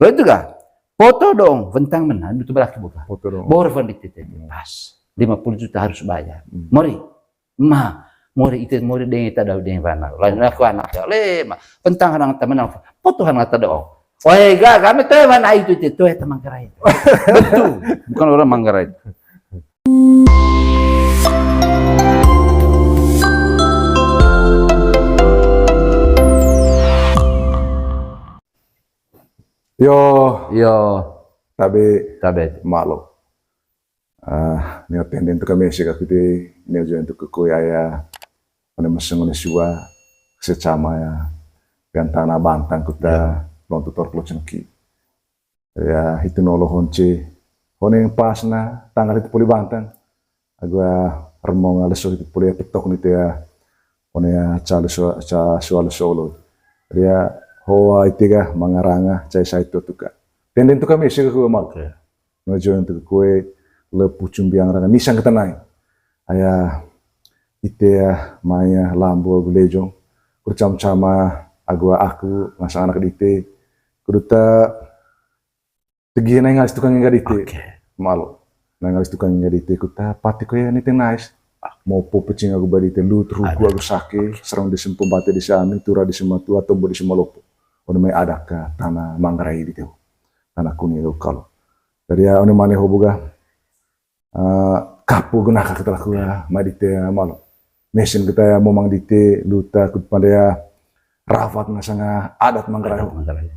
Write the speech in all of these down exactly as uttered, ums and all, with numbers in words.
Lo itu ga? Poto dong, ventang mena, itu berarti buka. Poto dong. Bor van di tete, pas. Lima puluh juta harus bayar. Hmm. Mori. Ma, mori ite, mori deng ita dau deng vana. Lain aku anak ya, le, ma. Ventang hanang temen apa? Poto hanang tado. Oi, ga, kami tuh mana itu, itu, itu, itu Manggarai. Betul. Bukan orang Manggarai. Yo. Yo. Tabe. Tabe. Malo. Ah, neo tenden tu kami sika kuti, neo join tu kekui aya, one meseng one sua, secama ya, pian tana bantang kuta, lontu tor kulo ceneki. Ya, hitu nolo honce. Hone pas na tanggal hitu poli bantang. Agu remong leso hitu poli petok ni te ya. Hone ya ca leso, ca sua leso olo. Dia hoa ite ga mangaranga cai sai to tuka. Tenden tu kami sika ku mal. Oke. Ngejo untuk kue lepu cumbiang ranga nisang ketenai. Aya ite ya maya lambu agu lejong. Kurcam cama agu aku ngasang anak dite. Kuduta tegi nai ngalis tukang enggak dite. Oke. Malo. Nai ngalis tukang enggak dite kuta pati ko ya nite nais. Mopo pecing agu badite lut ruku agu sake serang di sempu bate di sami tura di sematua tombo di semalopo. Ono mai adat ka tana Manggarai dite. Tana kuni lo kalo. Jadi ya ono mane ho buga. Eh, kapu guna ka kita laku ya, mai dite ya, malo. Mesin kita ya momang dite luta kut pande ya rawat na sanga adat Manggarai ho. Adat Manggarai.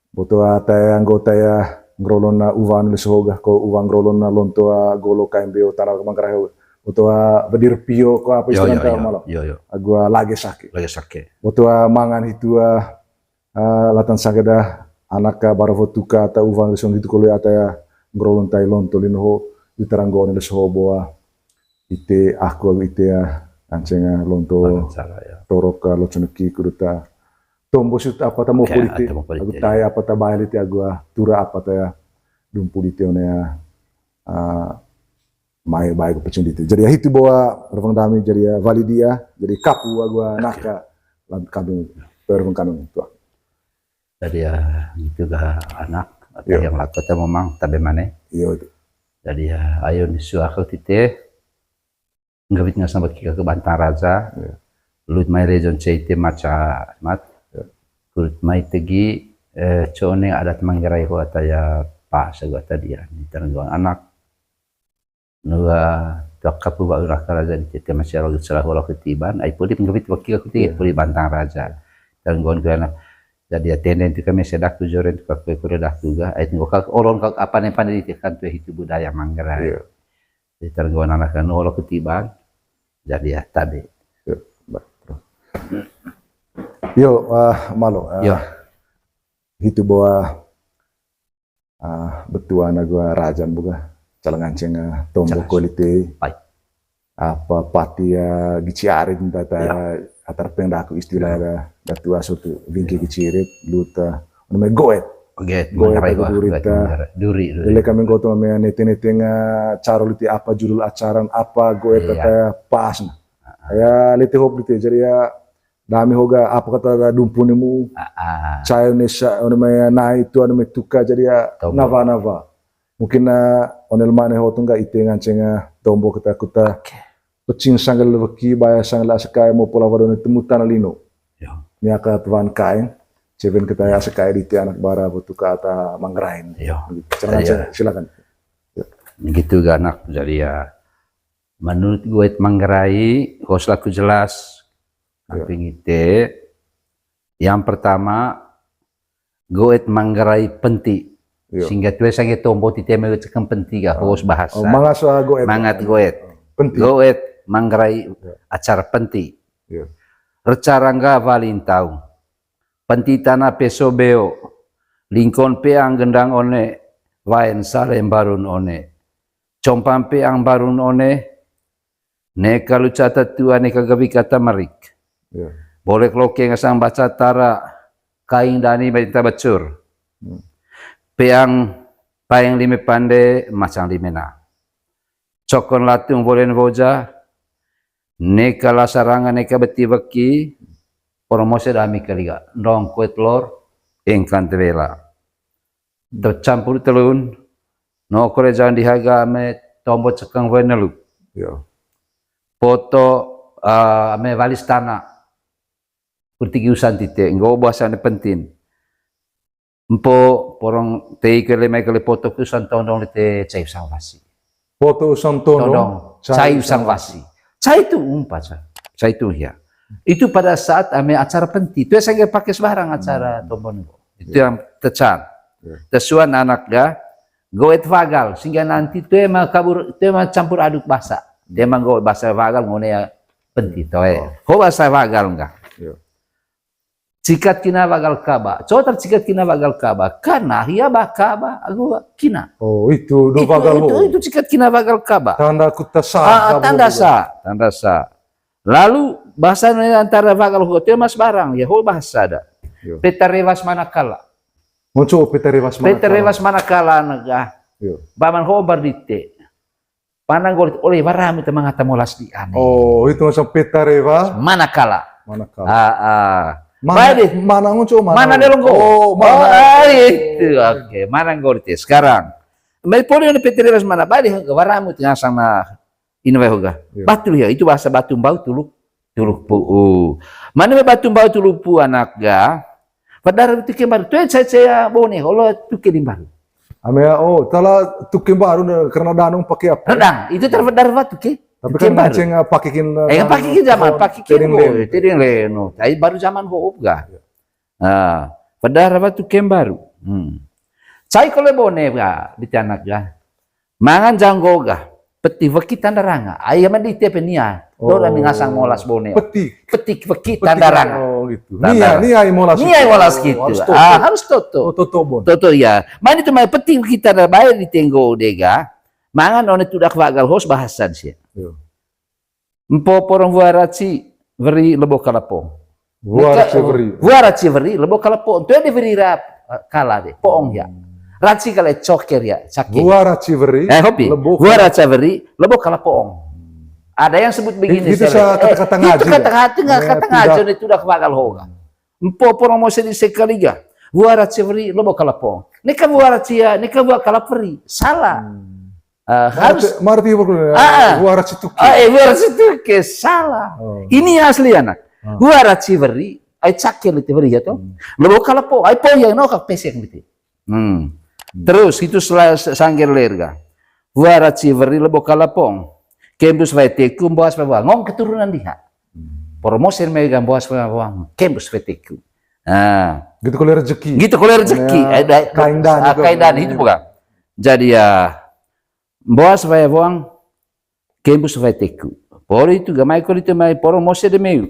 Boto ata ya anggota ya ngrolon na uvan leso ho ga ko uvan ngrolon na lonto a golo K M B O tana Manggarai ho. Boto a bedir pio ko apa istilah ta malo. Yo, yo. Agu a lage sake. Lage sake. Boto a mangan hitu a, eh, latan sagada anak ka baro fotu ka ata uvan leso ho gitu kolo ata ya ngrolon tai lonto lino ho di taranggo one leso ho boa. Ite aku agu ite ya anceng a lonto torok ka lo ceneki kuduta. Tombo sut apa ta mopo dite. Agu tai apa ta bae lite agu a tura apa ta ya dumpu dite one ya, ah, mai bae ku pecing dite. Jadi ya hitu boa reveng dami jadi ya vali dia jadi kapu agu a naka lan kandung pereveng kandung tua. Jadi ya gitu ga anak atau yang laku ta momang tabe mane. Iyo itu. Jadi ya ayo ni suaka tite. Nggawit ngasang baki ka ke Bantang Raja. Lut mai rejon ceite maca mat. Lut mai tegi, eh, cone adat Manggarai ho ata ya pas agu ata dia ni taranggo anak. Nua tuak kapu ba ura ka raja di tete masih alu salah wala ketiban ai poli nggawit baki ka kuti poli Bantang Raja. Taranggo anak. Jadi ya tenden tu kami sedaku joren tu kakue kure daku ga ai tunggu kak olon kak apa ne pandai di kan tu hitu budaya Manggarai. Di taranggo anak anu olo ketiban. Jadi ya tabe. Yo, ba-, terus. Yo, ah, malo, ah, hitu boa, ah, betuan agu a rajan buga calang anceng, ah, tombo kualiti. Apa pati ya gici arit minta ta atar peng daku istilah da datua suatu bingki gici arit luta. Namanya goet. Goet, goet Manggarai agu gua, duri goet ta. Manggarai. Duri, duri. Lele kami gotong ame nete-nete nga caro liti apa judul acaran apa goet ta pas na. Ya liti hop liti jadi ya dami hoga apa kata da dumpu nimu. Cayo nesa one mai nai tua one mai tuka jadi ya nava-nava. Mungkin na one lemane ho tungga ite nganceng tombo kita kuta. Pecing sanggal weki baya sanggal asakai mo pola wadone temu tanah lino. Ni aka tuan kain ceven kita ya asakai di ite anak bara butuh kata Manggarain. Silakan. Gitu ga anak jadi ya. Menurut goet Manggarai, ho selaku jelas, amping ite, yang pertama, goet Manggarai penti. Sehingga tue sangge tombo tite mai cekem penti ga, ho bahasa. Mangat goet. Mangat goet. Penti. Goet Manggarai acara penti. Reca rangga walintau. Penti tana peso beo. Lingkon peang gendang one. Waen sale mbarun one. Compa mpeang mbarun one, neka luca tatua, neka gawi kata marik. Bolek loke ngasang baca tara, kaing dani baita bacur. Peang paeng lime pande, macang lime na. Cokon latung wolen woja, neka lasaranga, neka beti weki, oro mose dami kaliga, ndong kuet lor, engkan tewela. Tercampur telun. No kore jangan dihaga ame tombo cekang we nelu. Ya. Poto, eh, ame walis tanah. Kurtigi usan tite, nggo bahasa ne penting. Mpo porong tei kele mai kele poto ke usan tondong lite cai usang wasi. Poto usang tondong, tondong, cai usang wasi. Cai itu umpa, ca. Cai itu ya. Itu pada saat ame acara penting. Itu saya pakai sembarang acara tombon. Itu yang tecan. Ya. Tesuan anak ga, goet wagal, sehingga nanti itu emang kabur, itu emang campur aduk bahasa. Itu emang goet bahasa wagal ngone ya penting to, eh. Ho bahasa wagal enggak? Ya. Cikat kina wagal kaba. Coba tercikat kina wagal kaba. Kana hia ba kaba, agu kina. Oh, itu, do wagal itu, ho. Itu cikat kina wagal kaba. Tanda kutasa, ah, tanda sa, tanda sa. Lalu bahasa antara wagal ho, itu mas barang, ya ho bahasa ada. Yo. Peta rewas manakala. Muncul peta rewas manakala. Peta rewas manakala naga. Yo. Baman ho bardite. Panang golit oleh waramu te mangata molas di ane. Oh, itu macam peta rewa. Manakala. Manakala. Ah, ah. Mana, baik deh. Mana ngucul, mana? Mana dia longgo? Oh, mana? Oh, ah, itu. Oke, mana golit ya sekarang? Mai poli ni peta rewa mana? Baik deh, waramu te ngasang na ini wae hoga. Iya. Batu ya, itu bahasa batu mbau tuluk, tuluk pu. Mana me batu mbau tuluk pu anak ga? Padahal itu kembar. Tuh saya, saya bone, kalau tuh kelimbar. Ame, oh, tala tuke baru ne, karena danong pakai apa? Redang, itu terpedar batu ke. Tapi kan mancing, ah, pakai kin, eh, pakai kin zaman, pakai kin teding leno. Teding leno. Tapi baru zaman hoop ga. Ya. Ah, pedar batu ke baru. Hmm. Cai kole bone ga, di tanak ga. Mangan janggo ga. Peti weki tanda ranga. Ai ama di tepe nia. Dora mi ngasang molas bone. Peti. Peti weki tanda ranga. Oh, gitu. Nia, nia ai molas. Nia ai molas gitu. Harus toto. Ah, harus toto. Oh, toto bon. Toto ya. Mana itu mai peti weki tanda bae di tenggo dega. Mangan one tudak wagal hos bahasan sia. Yo. Mpo porong waraci weri lebo kalapong. Waraci weri. Waraci weri lebo kalapong. Tuh di weri rap, eh, kala de, poong ya. Raci kala coker ya, cake. Waraci weri. Eh, hobi. Waraci weri lebo kalapong. Ada yang sebut begini. Itu kata-kata ngaji. Itu kata-kata ngaji itu udah kebakal hoga. Mpo porong mose di sekali ga. Waraci weri lebo kalapong. Neka waraci ya, neka wa kalap weri. Salah. Eh, harus marti, marti, ah, ah. Waraci tuke. Ah, eh, waraci tuke, salah. Oh. Ini asli anak. Ah. Waraci weri, ai cake lite weri ya toh. Hmm. Lebo kalapong, ai po yang no kak pesek lite. Hmm. Hmm. Terus itu sela-, sangger lerga. Waraci weri lebo kalapong. Kembus wae teku, mboas wae wang. Ngong keturunan diha. Hmm. Promosi mega mboas wae wang. Kembus wae teku. Nah. Gitu kole rezeki. Gitu kole rezeki. Ya, eh, da-, kaindan, ah, itu kaindan itu bukan. Jadi ya, mboas wae wang, kembus wae teku. Pori itu ga mai koli itu mai poro mose de meu.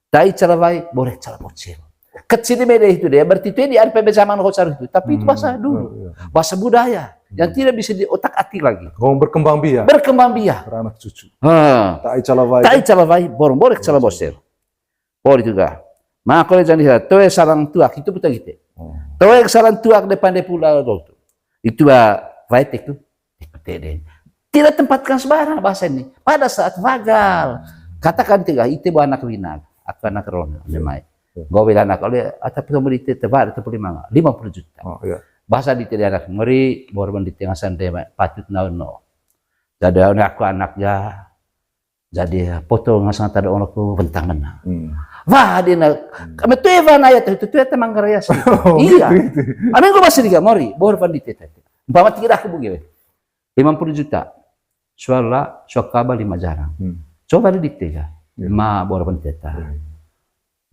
Tai cala wai, borek cala bocil. Kecil de mede itu deh, berarti itu di R P B zaman hocar itu. Tapi itu bahasa dulu. Hmm, iya, iya. Bahasa budaya yang tidak bisa diotak-atik lagi. Oh, berkembang biak. Berkembang biak. Anak cucu. Heeh. Tai cala wai. Tai cala wai, borong borek cala bocil. Pori itu ga. Maka kole jani ha, toe sarang tuak itu putar gitu. Oh. Toe sarang tuak depan de pula tuh. Itu ba, wae teku. Tede. Tidak tempatkan sembarang bahasa ini. Pada saat wagal, katakan tiga, ite bo anak wina, aku anak rona, memai. Iya. Gowel anak, oleh atap itu beri ite tebak, itu beli manga, lima puluh juta. Oh, iya. Bahasa di tede anak, meri, borban di tengah sande, patut naon no. Jadi, aku anak ga, jadi, poto ngasang tada orang aku bentang mena. Hmm. Wah, dia na, kami tuh Evan ayat itu, tuh teman karya sih. Oh, iya. Gitu, gitu. Amin gua masih tiga, mori, borban di tete. Umpama tidak aku bugil. Lima puluh juta. Suala, suakaba lima jarang. Hmm. Coba di dikte ya. Iya. Ma bor penteta. Iya.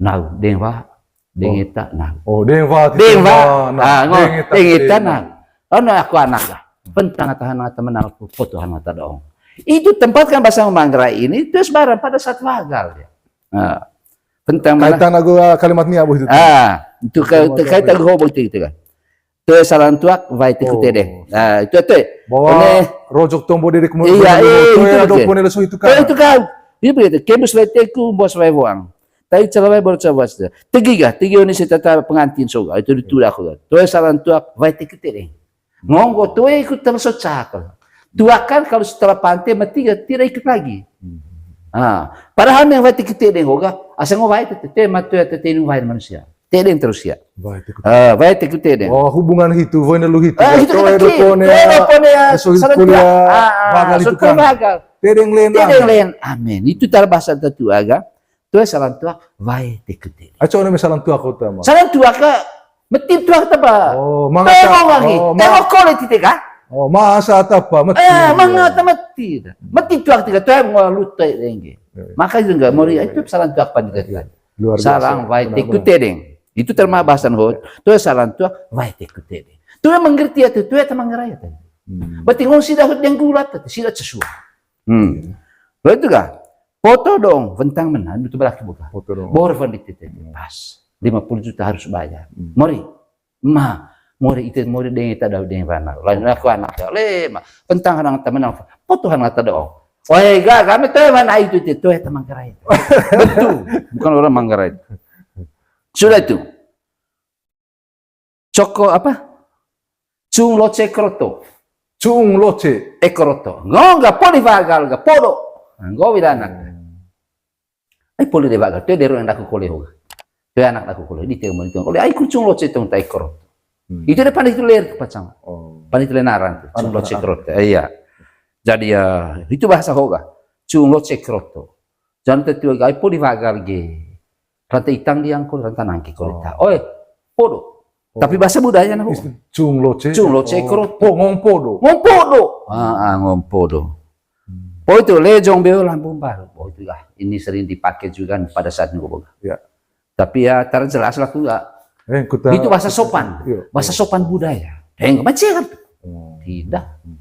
Nau, dengwa, dengeta, nau. Oh, dengwa, dengwa. Ah, ngo, dengeta, nau. Ono aku anak lah. Pentang tahan teman aku foto anak tadong. Itu tempatkan bahasa manggarai ini, terus barang pada saat wagal ya. Nah, tentang mana? Kaitan aku, ah, kalimat ni abu itu. Ah, itu kaitan aku hobong itu kan. Toe saran tuak, wai teku tede. Nah, itu toe. Bahwa rojok tombo dedek mau. Iya, iya, itu ada pun leso itu kan. Itu kau. Itu begitu. Kembus wai teku, bos wai wang. Tai cala wai bor cala bos. Tegi ga, tegi oni setata pengantin soga. Itu ditudak ko. Toe saran tuak, wai teku tede. Ngonggo toe ikut terus cakal. Tuakan kalau setelah pante mati ga tidak ikut lagi. Hmm. Ah, padahal yang wai teku tede hoga, asa ngo wai tete, mati tete ini wai manusia. Tedeng terus ya. Wai teku tedeng. Ah, wai teku tedeng. Oh, hubungan hitu, wai nelu hitu. Ah, ya, hitu toe kita do ki, pone toe do ya, pone ya, so hitu saran kuliah, Tuhan. Ah, ah, bagal so hitu kan. Bagal. Tedeng len, tedeng amen. Len, amen. Itu tara bahasa tatua ga. Toe saran tuak, wai teku tedeng. Aco na me saran tuak kota ma. Saran tuak ka, meti tuak ta ba. Oh, manga ta, tengok lagi. Oh, ma-, tengok kole tite ka. Oh, masa ta pa, meti. Eh, manga ta meti. Meti tuak tite ka, toe ngolu toe dengge. Ya, ya. Maka itu enggak, mori itu saran tuak pandita. Ya, ya. Luar biasa. Saran wai teku tedeng. Itu terma bahasan hot. Toe saran tuak, wai teku tedeng. Toe mengerti itu, toe ta manggarai itu. Hmm. Berarti ngong sida hot yang gulat, sida sesuai. Hmm. Iya. Lalu itu kah? Foto dong, bentang mena, itu berlaku buka. Foto dong. Bor fan di tete, hmm, pas. Lima puluh juta harus bayar. Hmm. Mori. Ma, mori itu, mori deng itu ada deng mana. Lain aku anak ya, le, ma. Bentang anak temen, foto anak tadi dong. Oi, ga, kami tuh mana itu, itu, tuh, itu manggarai. Betul. Bukan orang manggarai. Sudah itu. Coko apa? Cung loce kroto. Cung loce. E kroto. Ngo ga poli wagal ga podo. Ngo wida anak. Hmm. Ai poli de wagal, toe de ro anak daku kole hoga. Toe anak daku kole, di teu mani teu. Kole ai kurcung loce tong tai kroto. Hmm. Itu de pandai itu ler tu pacang. Oh. Pandai itu le naran tu. Cung loce kroto. Iya. Jadi ya, itu bahasa hoga. Cung loce kroto. Jan tetua ga ai poli wagal ge. Rante itang diang ko, rante nangke ko ta. Oh. Oi, podo. Oh. Tapi bahasa budaya nah. Cung loce. Cung loce kroto. Oh, ngong podo. Ngong podo. Ah, ah, ngong podo. Hmm. Poi tu lejong beo lambung baru. Poi tu lah. Ini sering dipakai juga pada saat ngobong. Ya. Tapi ya terjelas lah aku nggak. Eh, kuta-, itu bahasa sopan. Iya. Bahasa sopan budaya. Eh, nggak macam. Oh. Tidak. Hmm.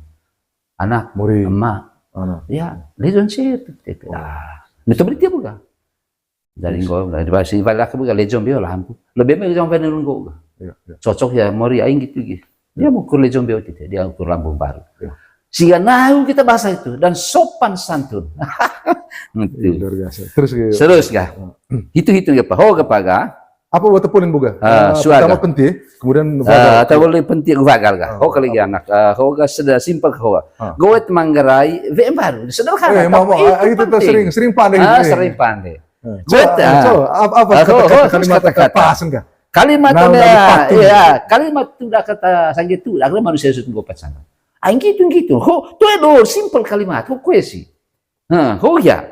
Anak, mori. Emak. Anak. Ya, lejong sih. Oh. Ah, itu berarti apa kah? Dari nggo, dari basi balik aku buka lejong beo lah ampu. Lebih baik lejong beo nunggu. Iya, iya. Cocok ya, mori aing gitu gitu. Dia mau ukur lejong beo gitu, dia ukur lambung baru. Iya. Sehingga nahu kita bahasa itu dan sopan santun. Gitu. Iya, luar biasa. Terus gitu. Terus ga? Hmm. Hitung-hitung ga, Pak. Ho ga, Pak, ga? Apa buat tepunin buka? Ah, eh, suara. Pertama penting, kemudian ah, wagal. Atau boleh penting wagal ga? Ah, ho kali apa? Anak, ah, ho ga sudah simpel ho ga. Ah. Gowet manggarai, W M baru. Sederhana, eh, tapi mau, mau, itu ah, itu penting. Sering, sering pandai gitu, ah, ya. Sering pandai. Eh, coba, coba, ap-, apa kata-kata, kalimat-kata pas enggak? Kalimat tuh, iya, kalimat tuh udah kata sangge tuh, udah manusia sudah gue pasangan. Ah, gitu, gitu. Ho, tuh, aduh, simple kalimat, ho, kue sih. Nah, ho ya.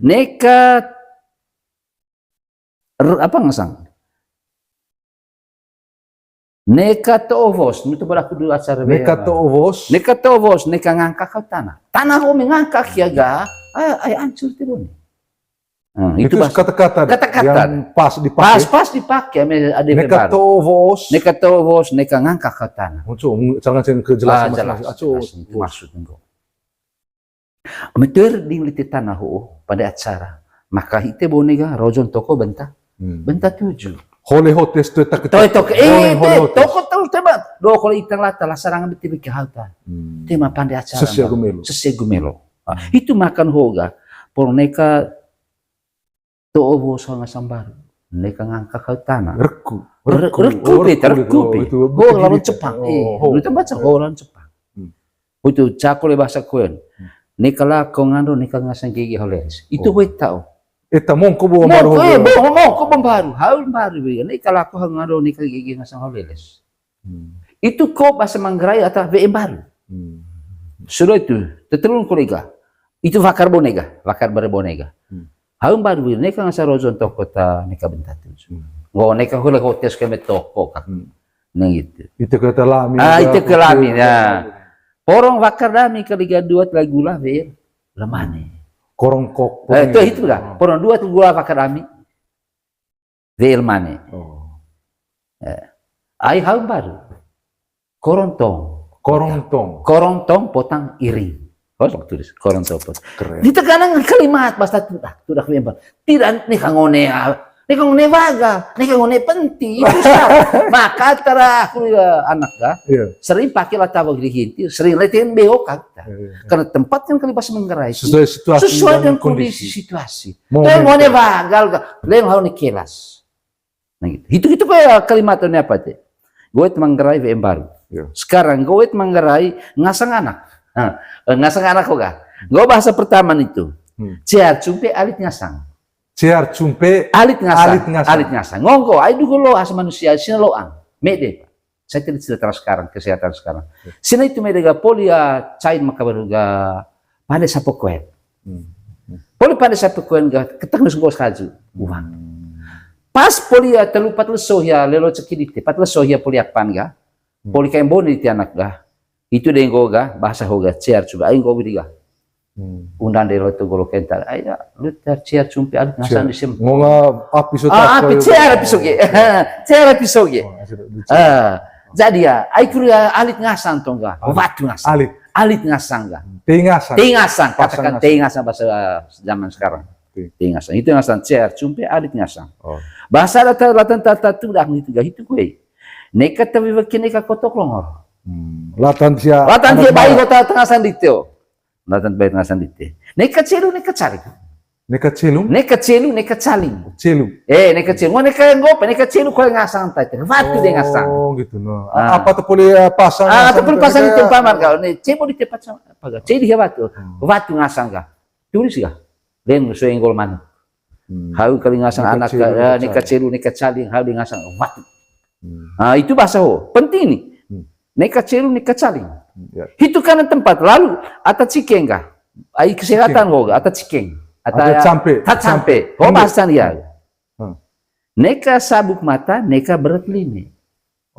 Neka, r-, apa ngasang? Neka to'o wos, nu tu balaku dua acara. Neka to'o wos. Neka to'o wos, neka ngangkak kau tanah. Tanah ho mengangkak ya ga, ah, ai ancur ti bone. Nah, itu bahasa kata-kata yang pas dipakai. Pas, pas dipakai, ame ade. Neka to'o wos. Neka to'o wos, neka ngangkak kau tanah. Muncul, jangan sing kejelasan. Ah, jelas, jelas. Itu maksud enggak. Meter ding lite tanah ho, pada acara. Maka ite bone ga, rojon toko benta. Hmm. Benta tujuh. Hole hotes toe tak. Toe tok, eh, toko terus teba. Do kole itang lata, la sarang bete beke hautan. Hmm. Tema pande acara. Sese gumelo. Sese gumelo. Ah, hmm. Itu makan ho ga, poro neka to'o wos ngasang baru. Neka ngangkak kau tanah. Reku. Re-, reku, reku, oh, beta, reku, reku, oh, beta. Itu, oh, lawan Jepang. Eh, ho. Lu tambah ho lawan Jepang. Hmm. Itu cako le bahasa koen. Hmm. Neka lako ngando, neka ngasang gege ho leles. Itu ho eta. Eta mongko bo baru. Mongko, eh, bo, mongko bo baru. Hau baru be. Neka lako hau ngando, neka gege ngasang ho leles. Hmm. Itu ko bahasa Manggarai atau W M baru. Hmm. Sudah itu, tetelun kolega. Itu wakar bonega, wakar bare bonega. Hmm. Hau baru neka ngasang rojon toko ta neka benta tujuh. Hmm. Ngo neka hule hotes keme toko kan. Hmm. Nah, gitu. Itu kata lami. Ah, itu ke lami, ya. Porong wakar dami kali ga dua lagu lah, wir. Lemane. Korong kok. Eh, itu, itu kan. Ah. Porong dua tu gula wakar dami. Real money. Oh. Eh, ai hau baru. Korontong. Korontong. Korontong potang iring. Korontong tulis. Korontong potang. Keren. Di tekanan kalimat bahasa tudak, tudak memang. Tidak, neka ngone, ah, neka ngone waga, neka ngone penting. Itu sah. Maka tara aku ya anak ga. Iya. Sering pakai lah tawa gini hinti, sering latihan beo kata. Iya, iya. Karena tempat kan kali bahasa Manggarai. Sesuai situasi dan kondisi. Sesuai dengan kondisi situasi. Tuh ngone wagal ga, leng hau ni kelas. Nah, gitu. Itu, itu kayak kalimat ini apa, teh? Gowet Manggarai W M baru. Ya. Sekarang gowet Manggarai ngasang anak. Nah, eh, ngasang anak kok gak? Gua bahasa pertama itu. Hmm. Ciar cumpe alit ngasang. Cear cumpe. Alit ngasang. Alit ngasang. Alit ngasang. Ngonggo, ai dugo loas manusia, sina loang. Mede, Pak. Saya tidak cerita sekarang, kesehatan sekarang. Sina itu mede ga poli, ah, cain maka baru ga pande sapo koen. Hmm. Poli pande sapo koen ga keteng nus ngos kaju. Uang. Pas poli, ah, telu pat leso hia lelo ceki dite, pat leso hia poli apan ga. Poli kain boni ti anak ga. Itu denggo ga, bahasa ho ga, cear cumpe, ai nggo widi ga. Hmm. Undang delo tu golo kental. Ai ya, lu ter cear cumpe alit ngasang di sem. Ngonga api so. Ah, api cear api soge. Cear api soge. Oh, sudah lucu. Ah, jadi ya, ai kuru ya alit ngasang tong ga. Alit. Watu ngasang. Alit. Alit ngasang ga. Tei ngasang. Tei ngasang, katakan tei ngasang bahasa, ah, zaman sekarang. Tei. Tei ngasang. Itu ngasang cear cumpe alit ngasang. Oh. Bahasa ada ta-, latan tata tu dah itu ga itu kue. Neka tawi weki neka kotok longor. Hmm. Latan sia. Latan sia bayi kota tengah sanditeo. Latan bayi tengah sandite. Neka celu, neka caling. Neka celu? Neka celu, neka caling. Celu. Eh, neka celu. Neka nggope, neka celu kau ngasang tai. Watu de ngasang. Oh, gitu no. Ah. Apa tu boleh, eh, pasang? Ah, tu boleh pasang itu paman kau. Ni cebo di tempat sama apa ga? Cedi ya watu. Hmm. Watu ngasang ga. Tulis ga. Len so enggol manuk. Hmm. Hau kali ngasang anak, neka celu, neka caling, hau di ngasang watu. Hmm. Ah, itu bahasa ho. Penting ni. Hmm. Neka celu, neka caling. Hmm, ya. Hitu kanan tempat, lalu ata cikeng ga. Ai kesehatan ho ga, ata cikeng. Ata campe. Ata campe. Ho bahasa ya. Hmm. Neka sabuk mata, neka berat lime.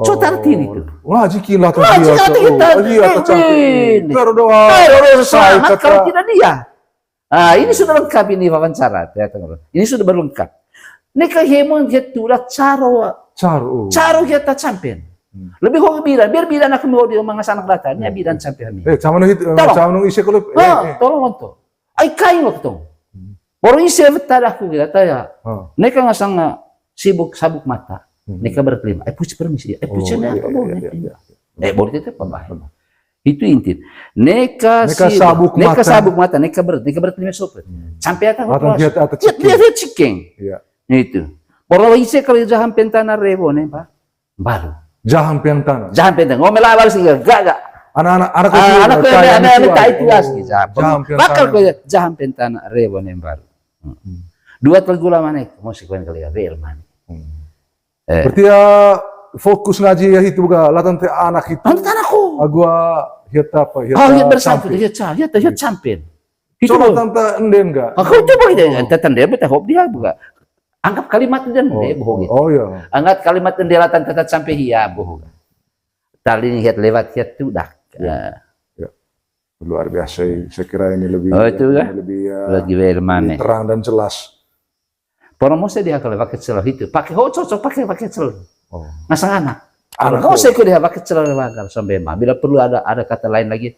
So tartini tu. Wah, jiki lah. Wah, jiki lah. Iya, ata campe. Karo doa. Selamat kalau tidak dia. Ah, ini sudah lengkap ini wawancara, ya, teman. Ini sudah berlengkap. Neka hemon dia tulah caro. Caro. Caro dia tak campen. Hmm. Lebih hobi bidan, biar bidan aku mau dia mangas anak data. Ini bidan campen kami. Eh, sama nung itu, sama nung isi kalau, eh, tolong, tolong. Ai kain waktu. Hmm. Baru isi tadi aku kira tanya. Hmm. Neka ngasang, ah, sibuk sabuk mata. Hmm. Neka berkelima. Eh, puji permisi. Eh, puji apa boleh? Eh, boleh itu apa, Bah? Itu inti. Neka sabuk mata, neka ber-, neka berterima sopet. Hmm. Sampai atas dia, dia, dia cikeng. Iya. Itu. Poro ise kalau jahan pentana rebo ne, Pak. Baru. Jahan pentana. Jahan pentana. Ngomel abal sih, gak, gak. Anak-anak, anak kecil, anak kecil, anak kecil, itu asli. Jahan pentana. Bakal kau jahan pentana rebo ne baru. Hmm. Dua telgula mana? Mau sih kau yang kali ya, real mana? Hmm. Eh. Berarti ya fokus ngaji ya itu ga, latan te anak itu. Latan te anakku. Agua hiat apa? Hiat, ah, hiat bersatu, hiat sa-, hiat, hiat sampean. Itu coba tanta enden ga? Aku coba gitu, tanta enden, beta hop dia buka. Anggap kalimat enden deh, bohong gitu. Oh, iya. Anggap kalimat enden latan tata sampe hia, bohong. Tali hiat lewat hiat tu dah. Ya. Ya. Luar biasa, saya kira ini lebih, oh, itu ini kan? Lebih, ya, lebih terang dan jelas. Poro mose dia kalau pakai celor itu, pakai ho cocok pakai, pakai celor. Oh. Ngasang anak. Anak ho. Mose ko dia pakai celor wagal sampai mah. Bila perlu ada, ada kata lain lagi,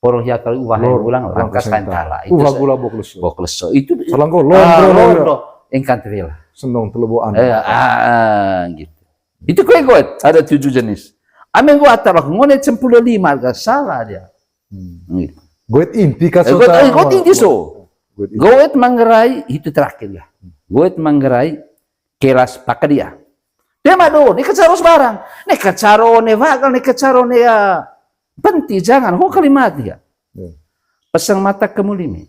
poro dia kalau uwah ulang, langkas kain tala. Itu uwah gula bokleso. Bokleso. Itu salah ko, ah, londo, londo. Engkan tevela. Senong teleboan. Eh, ah, gitu. Itu kue goet, ada tujuh jenis. Ame goet tak laku, ngone cempulu lima, gak salah dia. Hmm. Gitu. Goet inti kan, eh, goet, eh, goet inti so. Goet manggarai itu terakhir ya. Goet manggarai kelas pakai dia. Dia mah do, ne kacaro sembarang. Ne kacaro, ne wagal, ne kacaro, ne ya. Penti jangan, ho kalimat dia. Ya. Pesang mata kemulimi.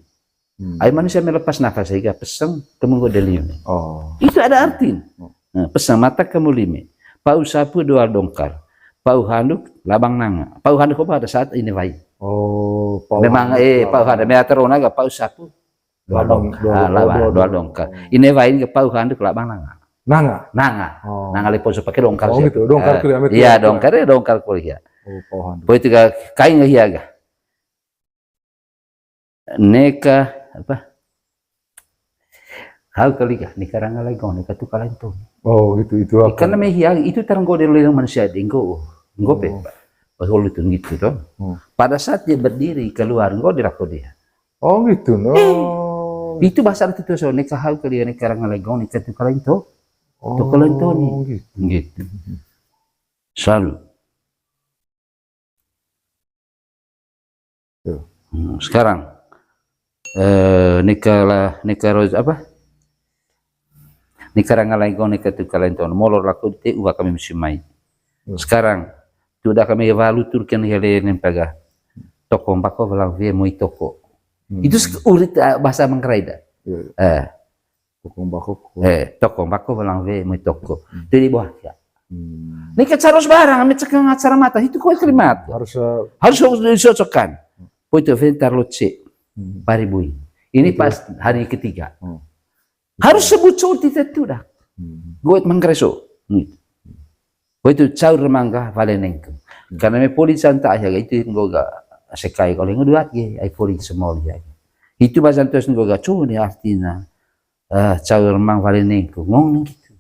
Hmm. Ai manusia melepas nafas, sehingga pesang kemunggu delium. Oh. Itu ada arti. Hmm. Nah, pesang mata kemulimi. Pau sapu doal dongkar. Pau handuk labang nanga. Pau handuk apa pada saat ini wai. Oh, pau handuk. Memang, eh, pau handuk. Mea terona ga pau sapu doal dongkar. Ah, labang, doal dongkar. Ini wai ga pau handuk labang nanga. Nanga. Nanga. Oh. Nanga lepon so pakai dongkar. Oh, gitu. Dongkar kuliah. Iya, dongkar ya, dongkar kuliah. Oh, pau handuk. Pau itu ga kain ga hia ga. Neka, apa? Hau kali kah, neka ranga laigong, neka tu kalain toni. Oh, gitu, itu apa? Karena mehia, itu taranggo delo manusia denggo, nggo pe, Pak. Pas hulu tu gitu toh. Hmm. Pada saat dia berdiri keluar, nggo dirako dia. Oh, gitu, no. Eh, itu bahasa itu tuh, so, neka hau kali ya, neka ranga laigong, neka tu kalain to. Oh, tu kalain toni. Gitu. Gitu. Selalu. Tuh. Hmm, sekarang, eh, neka lah, neka roz-, apa? Neka ranga laigong, neka tu kalain toni. Molor laku te uwa kami musim mai. Hmm. Sekarang, tu dah kami walu turken hele nempaga. Toko mbako belang vie moi toko. Hmm. Itu sek-, urit, ah, bahasa Manggarai dah. Iya, iya. Eh. Tokong bako ko. Eh, tokong bako balang we, moi toko. Hmm. Jadi buah ya. Hmm. Neka harus barang, ami cekang acara mata, itu kue kalimat. Harus, eh, harus, harus disocokkan. Poi itu ventar loce, hmm, pari bui. Ini itu pas hari ketiga. Hmm. Harus sebut sorti itu dah. Hmm. Gue mangkreso. Nih. Poi itu caur mangga vale nengkung. Hmm. Karena me poli santa ya itu gue ga sekai kalau yang dua ge, ai poli semol ya. Itu bahasa terus gue ga cuni artinya. Eh, caur mang vale nengkung. Ngong gitu.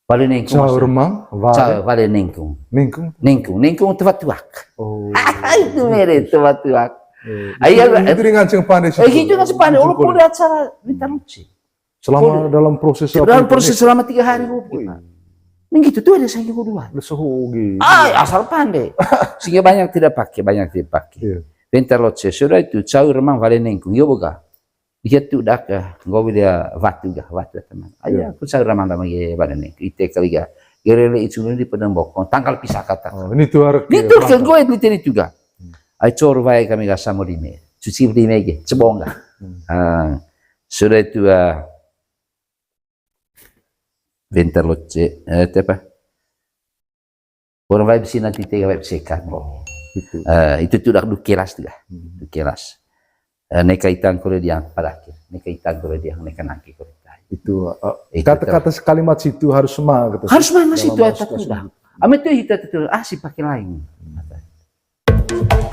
Vale nengkung. Caur mang vale. Caur vale nengkung. Nengkung. Nengkung, nengkung tebatuak. Oh. Itu mere tebatuak. Eh, ayo, itu, eh, itu dengan ceng pande. Eh, itu dengan ceng pande. Ulu pun acara minta lucu. Selama dalam proses apa itu? Dalam proses selama tiga hari. Wih. Neng gitu tuh ada saya dua. Ada suhu gitu. Ah, asal pande. Sehingga banyak tidak pakai, banyak tidak pakai. Iya. Bentar loce, sudah itu caur mang vale nengkung. Yo boga. Dia tuh dak, eh, nggo dia watu ga, watu teman. Ayo, iya, aku caur mang lama ge vale nengkung. Ite kali ga. Gerele itu di pedang bokong, tanggal pisah kata. Oh, ini tuh harus. Ini tuh ke gue di tadi juga. Hmm. Ai cor wae kami rasa mau di me. Cuci di me ge, cebong ga. Hmm. Ah, sudah itu, ah, bentar loce, eh, itu apa? Orang vibe sih nanti tega vibe sekan. Oh, gitu. Eh, itu tuh dak dukelas tuh ya. Hmm. Dukelas. Eh, neka itang kore diang pada akhir. Neka itang kore diang, neka nangke kore tai. Itu, eh, itu kata-kata kalimat situ harus semua gitu. Harus mana situ dalam atas itu dah. Ame tuh kita tuh, ah, si pakai lain. Hmm.